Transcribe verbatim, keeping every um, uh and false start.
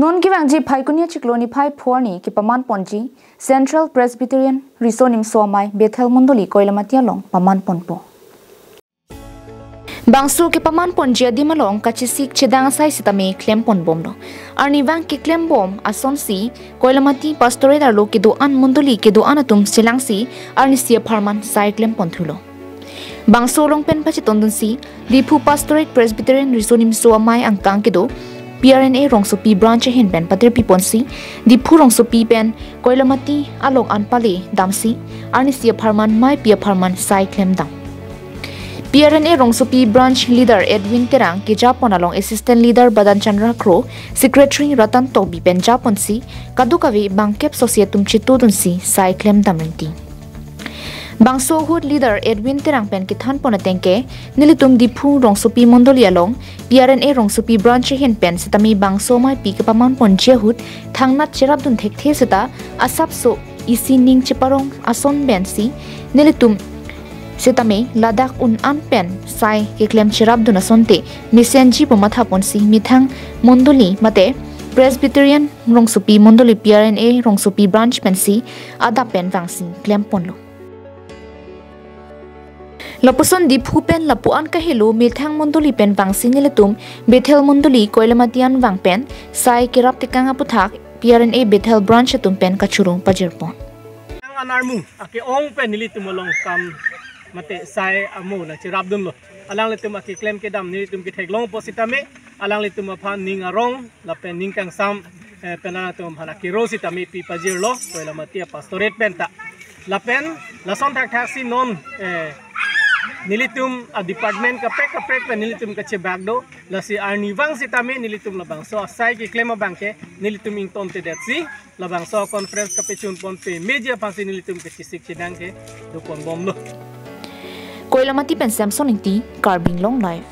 Non kevangji Phaikuni achiklo niphai pho arni kepaman ponji Central Presbyterian Riso Nimso Amei Bethel Mondoli Koilamati along paman ponpo. Bangso kepaman ponji adim along kachesik chedang asai sitame klem ponbomlo. Arnivang keklem bom asonsi Koilamati Pastorate arlo kedo-an mondoli kedo-an atum chelangsi arnisi apharman sai klem ponthulo. Bangso along pen pachetondunsi Diphu Pastorate Presbyterian Riso Nimso Amei angkang kedo P R N A Rongsopi Branch ahin pen patirpi ponsi Diphu Rongsopi pen Koilamati along an pale damsi arnisi apharman meipi apharman sai klemdam. P R N A Rongsopi Branch Leader Edwin Terang kejapon along Assistant Leader Badan Chandra Kro, Secretary Ratan Tokbi pen japonsi kadokave bangkep sosi atum chetodunsi sai klemdam ringti. Bangso ahut Leader Edwin Terang pen kethan pon ateng ke, nelitum Diphu Rongsopi Mondoli along P R N A Rongsopi Branch ahin pen sitame bangso meipi kepaman ponji ahut thangnat cherapdun thekthe seta asapso isi ning cheparong ason pensi nelitum sitame ladak un an pen sai keklem cherapdun asonte mesenji pu matha ponsi methang mondoli mate Presbyterian Rongsopi Mondoli P R N A Rongsopi Branch pensi adap pen vangsi klem ponlo. Lapuson Diphu pen lapu-an kahelo methang mondoli pen vangsi nelitum Bethel Mondoli Koilamati an vang pen sai kerap tekang aputhak P R N A Bethel Branch atum pen kachoro pajir pon. Ang anarmu ake-ong pen nelitum along kam mate sai amo nangcherapdunlo. Alanglitum akeklem kedam nelitum ketheklongpo sitame alanglitum aphan ning arong lapen ning kangsam, eh, pen alanglitum aphan akero sitame pi pajirlo Koilamati a-pastorate pen ta. Lapen lason thakthaksi non, eh, nelitum a-department kaprek kaprek pen nelitum kachebak do. Lasi arnivang sitame nelitum labangso asai keklem abang ke nelitum ingtontedetsi labangso conference kapechun ponpe media aphansi nelitum kachesik chedang kedo ponbomlo. Koilamati pen Samson Ingti, Karbi Anglong Live.